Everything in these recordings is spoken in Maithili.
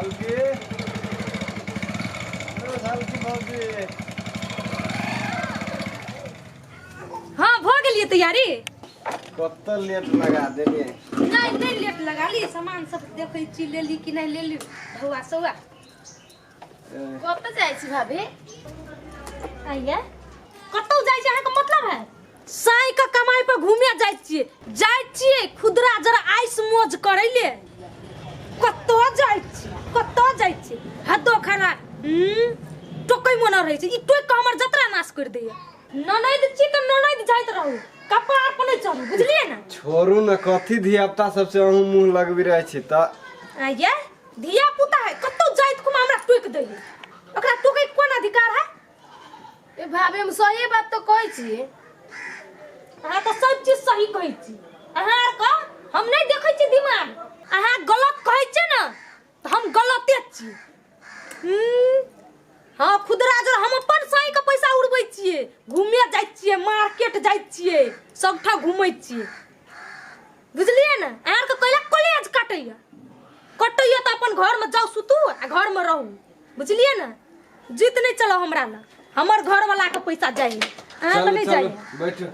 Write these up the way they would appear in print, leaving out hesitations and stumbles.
झालकी ओ झालकी भौजी। हाँ भ गेलियै तैयारी? कत लेट लगा देलियै। नहीं नहीं लेट लगा ली, सामान सब देखै छी लेली कि नहीं लेली ढौआ सौआ। कतऽ जाइ छी भाभी? आइया कतौ जाइ छी अहाँके मतलब है? साई के कमाई पर घूमे जाइ छियै, जाइ छियै खुदरा जरा आइस मौज करै ले। कतौ जाइ छियै, कतौ जाइ छियै, हदो खाना टोकै मोन रहै छै। ई टोक के हमर जतरा नाश कर दैया। ननैद छी तऽ ननैद जाइत रहू, कपार पर नहि चढ़ू, बुझलियै ने? छोड़ू ने, कथी धिया पुता सबसे अहूँ मुँह लगबी रहै छी तऽ। आइया धिया पुता है, कतौ जाइत कुमा हमरा टोक दैया, ओकरा टोकै के कोन अधिकार है? ए भाभी हम सही बात तो कहै छी। अहाँ तऽ सब चीज सही कहै छी, अहाँ आर के हम नहि देखै छी दिमाग। अहाँ गलत कहै छियै ने तऽ हम गलते छी। हाँ खुदरा जो हम अपन साई के पैसा उड़बै छियै, घूमे जाइ छियै, मार्केट जाइ छियै, सबठाम घूमै छियै, बुझलियै ने? अहाँ आरके कैला कॉलेज काटैया, कटैया तऽ अपन घरमे जाउ सुतू आ घरमे रहू, बुझलियै ने? जीत नहि चलो हमरा लग, हमर घरवाला के पैसा जाइ, अहाँ के चलू नहीं जाइ। चलू बैठू।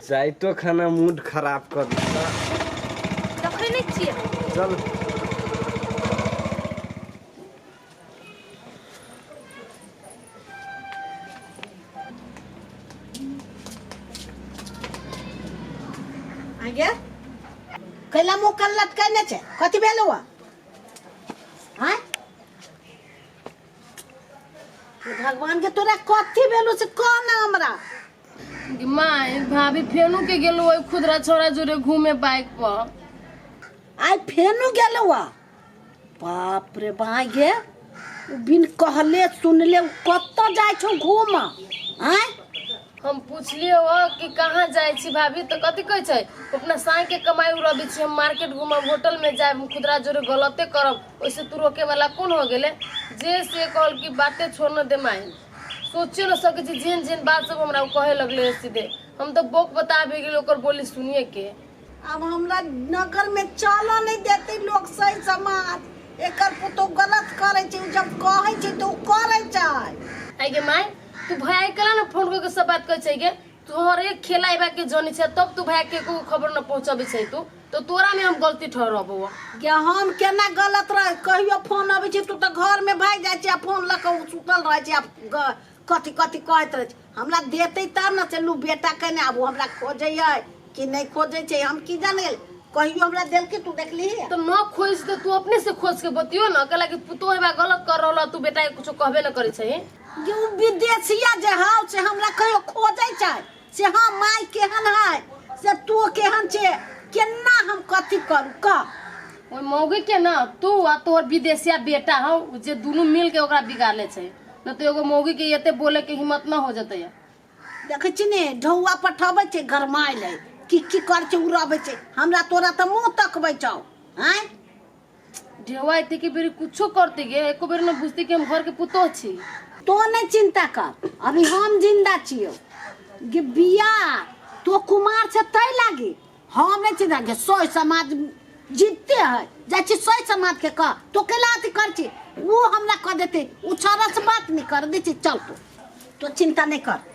जाइतो खाना मूड खराब कर देता। देखै नहि छियै। चलू। आगे कैला मुँह कान लटकेने छै, कथी भेलौ हँ? आँय हे भगवान के तोरा कथी भेलौ से कह ना हमरा। My भाभी फेनू के गेलू ओहि खुदरा छोरा जोरे घूमे बाइक पर। आइ फेनू गेलौ हँ? बाप रे बाय गे, उ बिन कहले सुनले उ कतऽ जाइ छौ घूम? आँय हम पुछलियै हो कि कहाँ जाइ छी भाभी, तऽ कथी कहै छै अपना साई के कमाई उड़बै छी, हम मार्केट घूमब, होटल में जायब, हम खुदरा जोरे गलते करब, ओहिसे तू रोके वाला कोन हो गेले? जे से कहल कि बाते छोड़ न दे माई, सोचे न सकै छी जेहन जेहन बात सब हमरा कहे लगले सीधे। हम तऽ बोक बता भी गेली ओकर बोली सुनिए के। अब हमरा नगर में चलऽ नहीं देते लोग सही समाज, एकर पुतोह गलत करै छै, उ जब कहै छै तऽ उ करै छै। आइ गे माय तू भैया के ना फोन करके सब बात कहै छै गे, तोहर एक खेला अयबा के जनी छै तब तू भैया के एको खबर न पहुंचाबै छै तू, तो तोरा में हम गलती ठहरबौ। गे हम केना गलत रह, कहियो फोन अबै छै तू तऽ घर में भागि जाइ छै आ फोन लऽ कऽ सुतल रहै छै आ कथी कथी कहैत रहै छै। हमरा देतै तब ने चलू बेटा केने आबू, हमरा खोजै कि नहीं खोजै छै हम की जाने, कहियो हमरा देलकै तू देखलिही? तो न खोज तो तू अपने से खोज के बतियो न, कहला कि पुतोह हेबा गलत कर रहल, तू बेटा के कुछो कहबे न करै छै। जे उ विदेशिया जे हौ से हमरा कहियो खोजै छै से हाँ माय केहन है से तू केहन छै, केना हम कथी करू कह? ओहि मौगी के ना तू आ तोहर विदेशिया बेटा हौ जे दुनू मिल के ओकरा बिगाड़ले छै, न तो एगो मौगी के एते बोले के हिम्मत न हो जतै। देखै छी ने ढौआ पठबै छै गरमाइ लै की की करै छै उड़बै छै, हमरा तोरा तऽ मुँह तकबै छौ। आँय ढेवा एते के बेरी कुछो करते गे, एको बेर न बुझते कि हम घर के पुतोह छी। तो नहीं चिंता कर, अभी हम जिंदा छियौ गे बिया, तो कुमार छै तै लागी हम नहीं चिंता गे। सोय समाज जीतते है जाइ छी सोय समाज के कह तो केला अथी कर छी, वो हमरा कह देते, उ छौड़ा से बात नहीं कर दै छी। चल तू तो चिंता नहीं कर।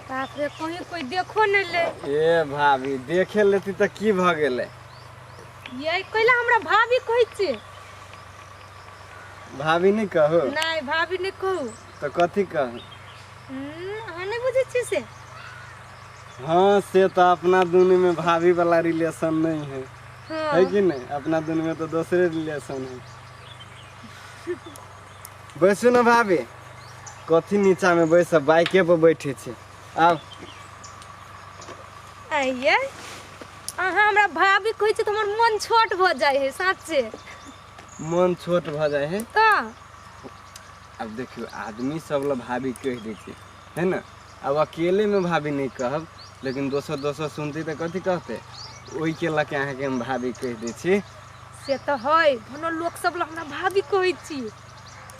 बाप रे कहीं कोई देखो नहीं ले। ए भाभी देखे लेती तऽ की भऽ गेलै? ये कैला हमरा भाभी कहै छै? भाभी नहीं कहू? नहीं भाभी नहीं कहू। तो कथी कहू? अहाँ नहीं बुझै छियै से? हाँ से तो अपना दुनू में भाभी वाला रिलेशन नहीं है। हाँ। है कि नहीं? अपना दुनू में तो दूसरे रिलेशन है। बैसू ना भाभी, कथी नीचा में बैस, बाइके पर बैठे छी। आब आइये अहाँ हमरा भाभी कहै छी तऽ हमर मन छोट भऽ जाइ है। साँचे मन छोट भऽ जाइ है तऽ। अब देखियो आदमी सब ला भाभी कह दै छै है ना, अब अकेले में भाभी नहीं कहब, लेकिन दोसर दोसर सुनते तऽ कथी कहते, ओहि के लऽ के अहाँके हम भाभी कह दै छी। से तऽ है भनो लोक सब ला हमरा भाभी कहै छी।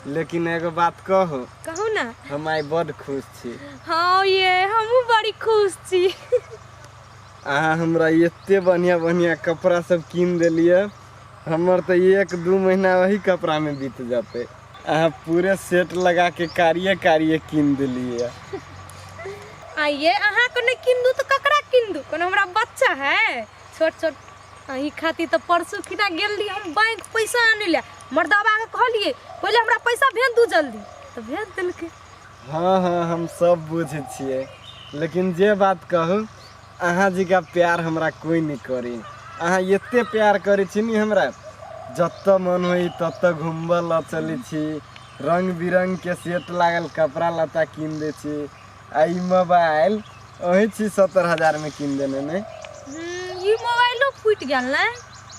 लेकिन एगो बात कहू? कहू ना। हम आइ बड खुश छी। हाँ ये हमहूँ बड़ी खुश छी। अहाँ हमरा एते बढ़िया बढ़िया कपड़ा सब कीन देलियै। हमर तऽ 1-2 महीना वही कपड़ा में बीत जाते। अहाँ पूरे सेट लगा के कारिये कारिये कीन देलियै। आइए अहाँ को नहीं कीन दू तो ककरा कीन दू? कोनो हमरा बच्चा है छोट छोट। अहीं खातिर तऽ परसू खिना गेल रही हम बैंक पैसा आनै लए। मर्दाबा के कहलियै पहिले हमरा पैसा भेज दू जल्दी, तऽ भेज देलकै। हाँ हाँ हम सब बुझै छियै, लेकिन जे बात कहू अहाँ जी का प्यार हमरा कोई नहीं करी। अहाँ एते प्यार करै छी नी हमरा, जतऽ मन होइ ततऽ घुमबऽ लऽ चलै छी, रंग बिरंग के सेट लागल कपड़ा लत्ता कीन दै छी। आ ई मोबाइल अहीं छी 70,000 में कीन देने ने? ई मोबाइलो फूटि गेल ने?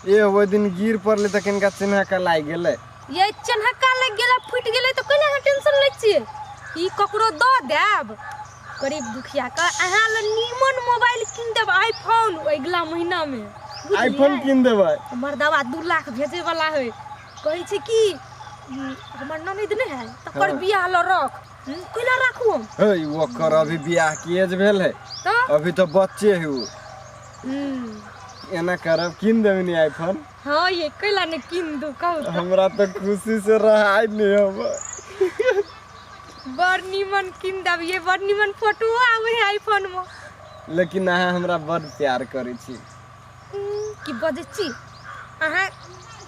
ए ओहि दिन गिर पड़लै तऽ कनिका चिन्हका लागि गेलै। ये चिन्हका लागि गेलै फूटि गेलै तऽ कोना अहाँ टेंशन लै छियै? ई ककरो दऽ देब गरीब दुखिया के, अहाँ लए नीमन मोबाइल कीन देब आईफोन अगिला महीना में। आईफोन कीन देबै? हमर दवा 2 लाख भेजे वाला है। कहै छै कि हमर ननद नहि है तकर बियाह लऽ रख। कैला राखू हम? हे ओकर अभी बियाह की एज भेल है? तऽ अभी तो बच्चे है उ। एना करब कीन देबै नी आईफोन? हाँ ये कैला ने कीन दू कहू तऽ। हमरा तऽ खुशी से रहाय नहीं हम। बड़ नीमन कीन देब ये, बड़ नीमन फोटो आबै है आईफोन में। लेकिन अहाँ हमरा बड़ प्यार करै छी। की बजै छी अहाँ?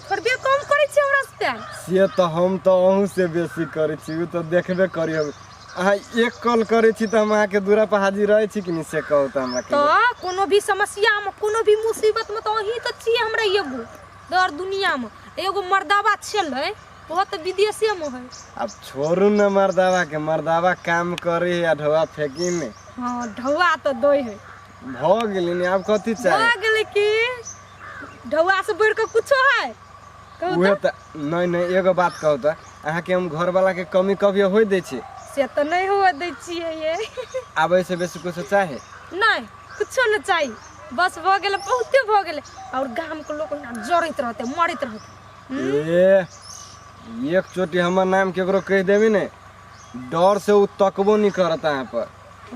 थोड़बे कम करै छी हमरा से प्यार? से तऽ हम तऽ अहूँ से बेसी करै छी, उ तऽ देखबे करी हम। अहाँ एक कॉल करै छी तऽ हम अहाँके दूरा पर हाजिर रहै छी कि नहीं, से कहू तऽ हमरा। तऽ कोनो भी समस्या में कोनो भी मुसीबत में तऽ अहीं तऽ छियै हमरा एगो दर दुनिया में। एगो मर्दाबा छलै ओहो तऽ विदेशे में है। अब छोड़ू न मर्दाबा के, मर्दाबा काम करे है आ ढोआ फेंकी में। हाँ ढौआ तऽ दै है। भऽ गेलै ने, आब कथी चाही? भऽ गेलै कि ढौआ से बढ़ि कऽ कुछो है कहू? उहे तऽ नहीं नहीं, एगो बात कहू तऽ अहाँके हम घरवाला के कमी कभी होइ दै छी? से तऽ नहीं हुए दै छियै ये। आब एहिसँ बेसी कुछो चाही? नहीं कुछो नहीं चाही, बस भऽ गेलै, बहुते भऽ गेलै। और गाम के लोक ना जरैत रहतै मरैत रहतै। ए एक चोटी हमर नाम केकरो कहि देबी ने, डर से उ तकबो नहीं करत अहाँ पर।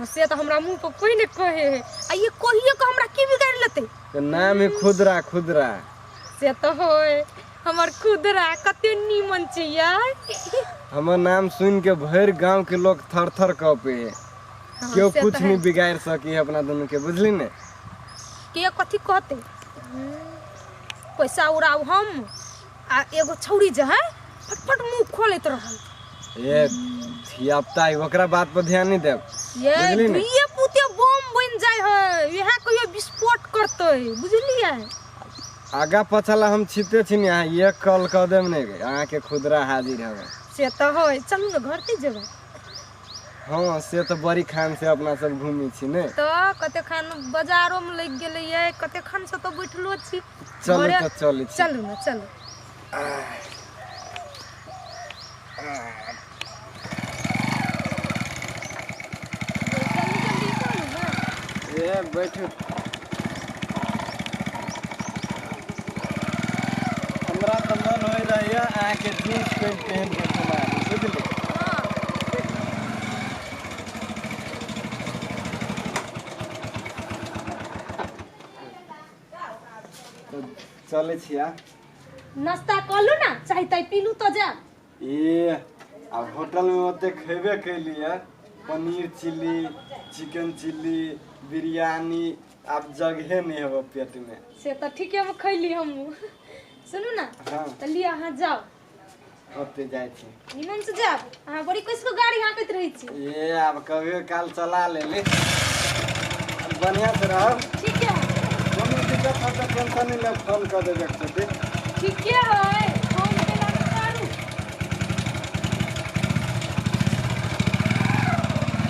से तऽ हमरा मुँह पर कोई नहीं कहे है। आ ये कहिए के हमरा की बिगाड़ि लेतै? तऽ नाम ही खुदरा खुदरा। से तऽ होय हमर खुदरा कते नीमन छै यार। हमर नाम सुन के भरि गांव के लोग थर थर कपे है। केओ कुछ नहीं बिगाड़ सकी है अपना दोनों के, बुझली ने? के कथी कहते? पैसा उड़ाउ हम आ एगो छौड़ी जे है फटफट मुँह खोलैत रहल। ए धियापुता है, ओकरा बात पर ध्यान नहीं देब, ये बुझली ने? धिये पुते बम बनि जाइ है, इएह कहियो विस्फोट करतै, बुझलियै? आगा पछाला हम छिते छी ने, अहाँ एक कॉल कऽ देब ने अहाँके खुदरा हाजिर हवे। से तऽ होय। चलू ने घर ते जेबै। हाँ से तऽ बड़ी खान से अपना सब घूमै छी ने। तऽ कते खान बाजारो में लागि गेलै ये, कते खान से तऽ बैठलो छी। चलू तऽ चलै छी। चलू ने चलू। ए बैठू। हमरा तऽ मन होइ रहैया अहाँके जींस पैंट पहिन के घुमा दी, बुझली? तऽ चलै छी आ। नाश्ता कऽ लू ना, चाय ताय पीलू तऽ जायब। ए आब होटल में ओते खेबे कैलियै, paneer chilli, chicken chilli, biryani, आब जगहे नहीं हब पेट में। से तऽ ठीके में खैली हमहूँ। सुनू ना, हाँ। तऽ लिअ अहाँ जाउ। ओते जाइ छी। निमन से जायब, अहाँ बड़ी कसि कऽ गाड़ी हाँकैत रहै छी। ए आब कभियो काल चला लेली, बढ़िया से रहब। ठीके है। कोनो दिक्कत हो तऽ टेंशन नहीं लेब, फोन कऽ देब एक चोटी। ठीके है, फोन केला तऽ करू।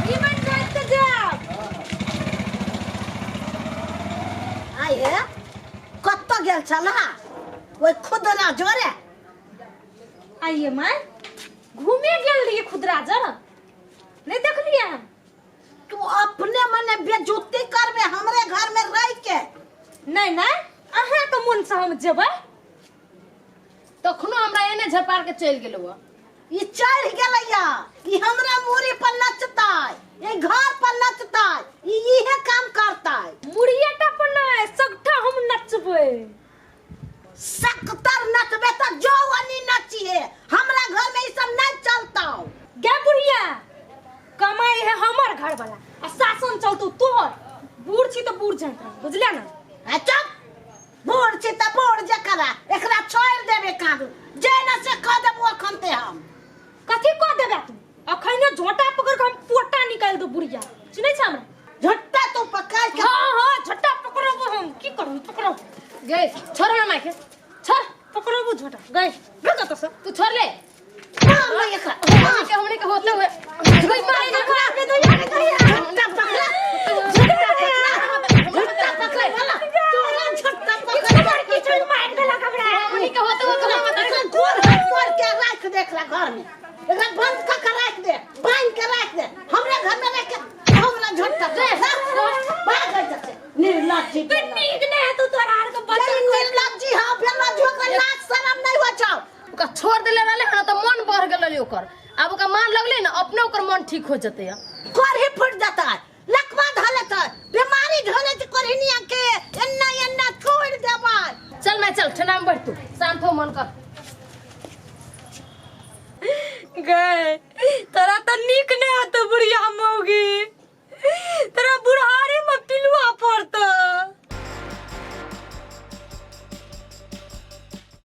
निमन जायब तऽ जायब। आये कतऽ गेल छलहा ओहि खुदरा जोरे? आइए माय घूमे गेल रहिए खुदरा जरा, नहीं देखलिए हम? तू अपने मने बेजुत्ती करबे हमरे घर में रह के? नहीं नहीं, अहाँ के मन से हम जेबै। तखनो हमरा एने झपार के चलि गेलौ। ई चढ़ गेलैया, ई हमरा मूड़ी पर नचतै, ई घर पर नचतै, ई इहे काम करतै। मुड़ियाटा पर नहि, सगठा हम नचबै। सकतर नचबे त जो वनी नचिहे, हमरा घर में ई सब नहीं चलतौ। गे बुढ़िया, कमाई है हमर घर वाला आ शासन चलतौ तोहर। बूढ़ छी तऽ बूढ़ जाइत रह, बुझलियै ने? आ चुप, बूढ़ छी त बूढ़ जकरा, एकरा छोड़ देबे कादू जे न से कह देबो अखन ते हम। कथी कह देबे तू? अखने झोटा पकड़ के हम पोटा निकालि दो बुढ़िया, सुनै छ हमरा? झोटा तू पकड़ के। हाँ हाँ झोटा पकड़बो हम, की करबो? पकड़ो गई, छोड़ हमरा माय के, छोड़। पकड़बो झोटा गई, भाग तो से। तू छोड़ ले। मार ले एकरा। हमनी के, हमनी के होते हुए गई मारे ना मार दे यार। झोटा पकड़ा, झोटा पकड़ा, झोटा पकड़ा वाला तोरा, झोटा पकड़ की छोड़ मार देलक हमरा। हमनी के होते हुए तोरा मत। एकरा गोर हाथ तोड़ के राख दे, एकरा घर में एकरा बंद कर के राख दे, बांध के राख दे, हमरा घर में रख के हमरा झोटा भाग जैसे निर्लज्जी। नीक नहीं है तू, तोरा आर के बच्चा निर्लज्जी। हाँ, बेलज्जी, ओकरा लाज शरम नहीं हो छौ। ओकरा छोड़ देले रहले हन त मन बढ़ गेल रहले ओकर, आब ओकरा मान लगले ना अपने ओकर मन ठीक हो जतै। कोढ़ी फूट जाता है, लकवा धले त बीमारी धले त कोढ़िनिया के एन्ना एन्ना छोड़ देबै। चल मैं चल, ठंडा में बैठ, तू शांत हो मन कर। गए तोरा तो नीक नहीं होतो बुढ़िया मौगी।